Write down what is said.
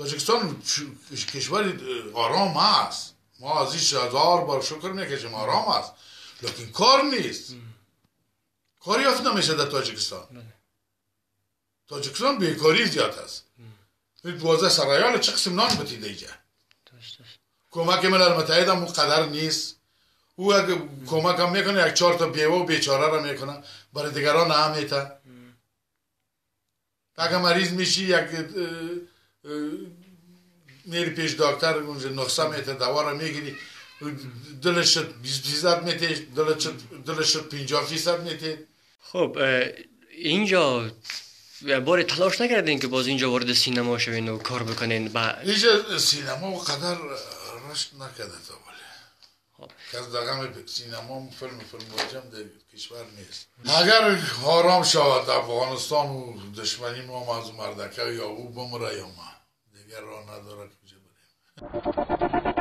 تاجیکستان کشور آرام است. ما از این هزار بار شکر میکشیم، آرام است، لیکن کار نیست. کار یافت نمیشه در تاجیکستان. تاجیکستان بیکاری زیاد است. 12 سرایال چه قسم نان بتیده اینجا. کمک ملل متحد هم قدر نیست. او اگه کمک هم میکنه یک 4 تا بیوه و بیچاره را میکنه، برای دیگران نمیته. اگه مریض میشی یک میری پیش دکتر، اونجا نخسه میته، دوا را میگیری، دلش 20% میته، دلش 50% میته. خب اینجا بار تلاش نکردین که باز اینجا وارد سینما شوین و کار بکنین؟ اینجا سینما قدر رشد نکرده تا ولی کس دقم سینما فیلم بازی هم در کشور نیست. اگر آرام شود افغانستان و دشمنی ما از مردکه یا او بمره یا ما، دیگر راه نداره کجا بریم.